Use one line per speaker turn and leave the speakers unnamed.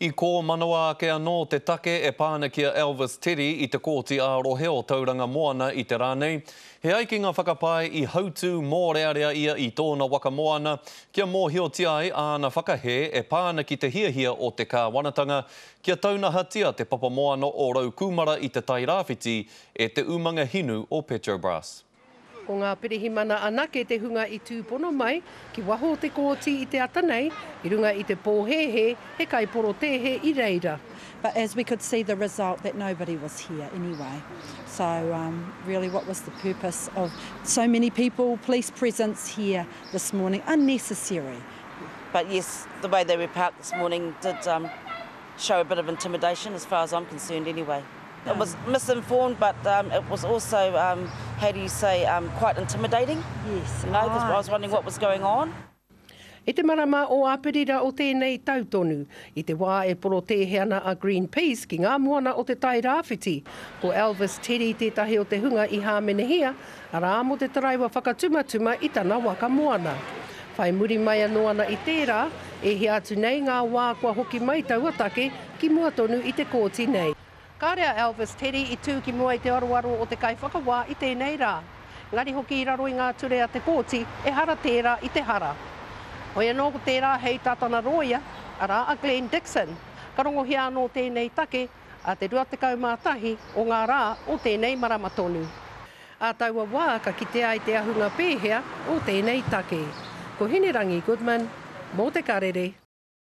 I kōmanawa ake anō te take e pā ana ki a Elvis Teddy i te Kōti ā-Rohe o Tauranga Moana i te rā nei. He ai ki ngā whakapae i hautū mōrearea ia i tōna waka moana kia mōhiotia ai āna whakahē e pā ana ki te hiahia o te kāwanatanga kia taunahatia te papamoana o Raukūmara i Te Tai Rāwhiti e te umanga hinu o Petrobras.
Ko ngā pirihimana anake te hunga i tūpono mai ki waho o te kōti i te ata nei, i runga i te pōhēhē he kaiporotēhe i reira.
But as we could see the result that nobody was here anyway. So um, really what was the purpose of so many people, police presence here this morning, unnecessary.
But yes, the way they were parked this morning did um, show a bit of intimidation as far as I'm concerned anyway. It was misinformed, but um, it was also, um, how do you say, um, quite intimidating.
Yes.
You know, because I was wondering what was going on.
I te marama o Āperira o tēnei tau tonu, i te wā e porotēhe ana a Greenpeace ki ngā moana o Te Tai Rāwhiti, ko Elvis Teddy tētahi o te hunga i hāmenehia, arā mō te taraiwa whakatumatuma i tana waka moana. Whai muri mai anō ana i tērā, e hia atu nei ngā wā kua hoki mai taua take ki mua tonu i te kōti nei. Kāre a Elvis Teddy i tū ki mua i te aroaro o te kaiwhakawā i tēnei rā. Engari hoki i raro i ngā ture a te kōti, ehara tērā i te hara. Hoi anō ko tērā hei tā tana rōia, arā a Glenn Dixon. Ka rongohia anō tēnei take ā te 21 o ngā rā o tēnei marama tonu. Ā taua wā ka kitea ai te ahunga pēhea o tēnei take. Ko Hinerangi Goodman, mō Te Karere.